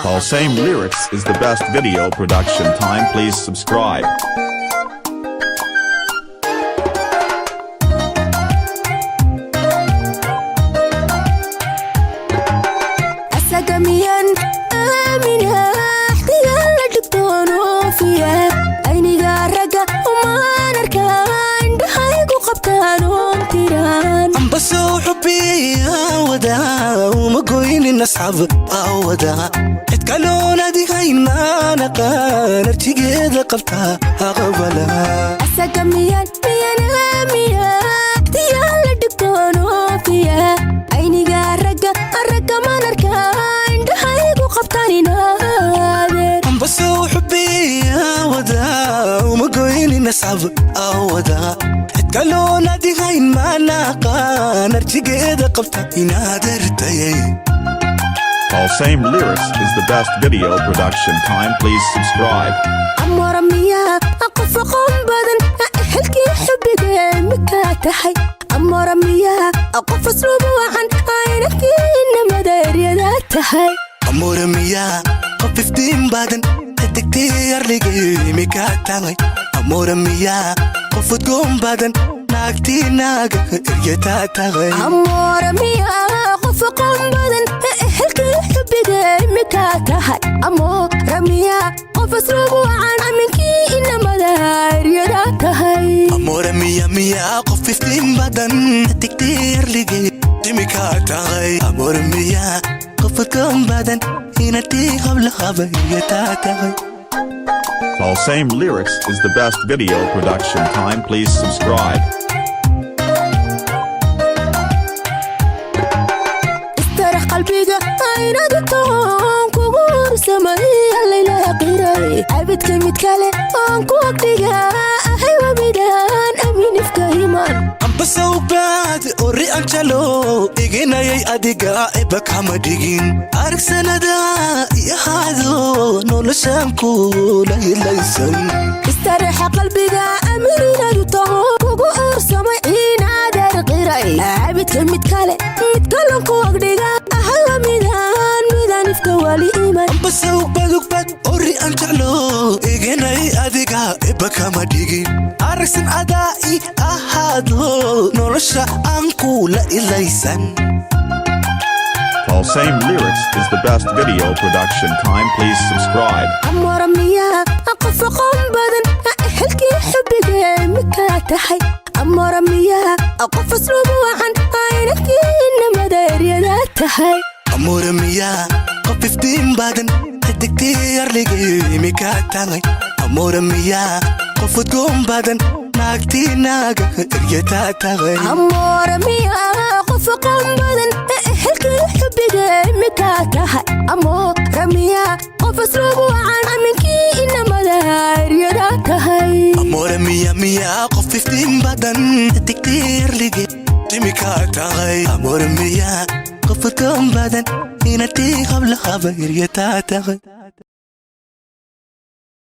All same lyrics is the best video production time. Please subscribe. Asaga miyaan aamina? Axdiga la dhigtoonoofiya, ayniga ragga umaan arkaa, indhahaygu qabtaan oon tiraan. Ambasow xubbiya wadaa, uma goynin asxab awada, cid kaloon adihayn maanaqaan, arjigeeda qabtaa aqbala. Asaga miyaan aamina? Axdiga la dhigtoonoofiya, ayniga ragga maan arkaa, indhahaygu qabtaan inaadeer. Ambasow xubbiya wadaa, uma goynin asxab awada, cid kaloon adihayn maanaqaan, arjigeeda qabta inaadeertayay. All same lyrics is the best video production time. Please subscribe. Amora miyaa qof aqoon badan, ehelkii xubigee mikaa tahay? Amora miyaa qof asluuba wacan, aynakii madeeryada tahay? Amora miyaa qof iftiin badan, xidigtii arligii mikaa tahay? Amora miyaa qof udgoon badan, naagtii naaga eryataa tahay? Amora miyaa qof aqoon badan, ehelkii xubigee mikaa tahay? Amora miyaa qof asluuba wacan, aminkii inamadeeryada tahay? Amora miyaa qof iftiin badan, xidigtii arligii mikaa tahay? Amora miyaa qof udgoon badan, inatii hablahaba eryataa tahay? All same lyrics is the best video production time. Please subscribe. Istarax qalbiga aynadu toon kugu ursamay, allayla qiray, abidka mid kale oon ku agdhiga ahay wabidaan aminifka iman. Ambasowbaad ori anjalo iginayay, adiga eba kama dhigin, aragsanada iyo haado noloshaan kula hilaysan. Istaraxa qalbiga amirinadu taho kugu ursamay, inaadeer qiray, abidka mid kale mid kalon ku agdhiga ahay wamidaan midanifka wali iman. Ambasowbadugbad ori anjalo iginay, adiga eba kama dhigin, aragsan adaa i ahaado nolosha aan kula ilaysan. All same lyrics is the best video production time. Please subscribe. Amora miyaa qof aqoon badan, ehelkii xubigee mikaa tahay? Amora miyaa qof asluuba wacan, aynakii madeeryada tahay? Amora miyaa qof iftiin badan, xidigtii arligii mikaa tahay? Amora miyaa qof udgoon badan, naagtii naaga eryataa tahay? Amora miyaa qof aqoon badan, ehelkii xubigee mikaa tahay? Amora miyaa qof asluuba wacan, aminkii inamadeeryada tahay? Amora miyaa qof iftiin badan, xidigtii arligii mikaa tahay? Amora miyaa qof udgoon badan, inatii hablahaba eryataa tahay?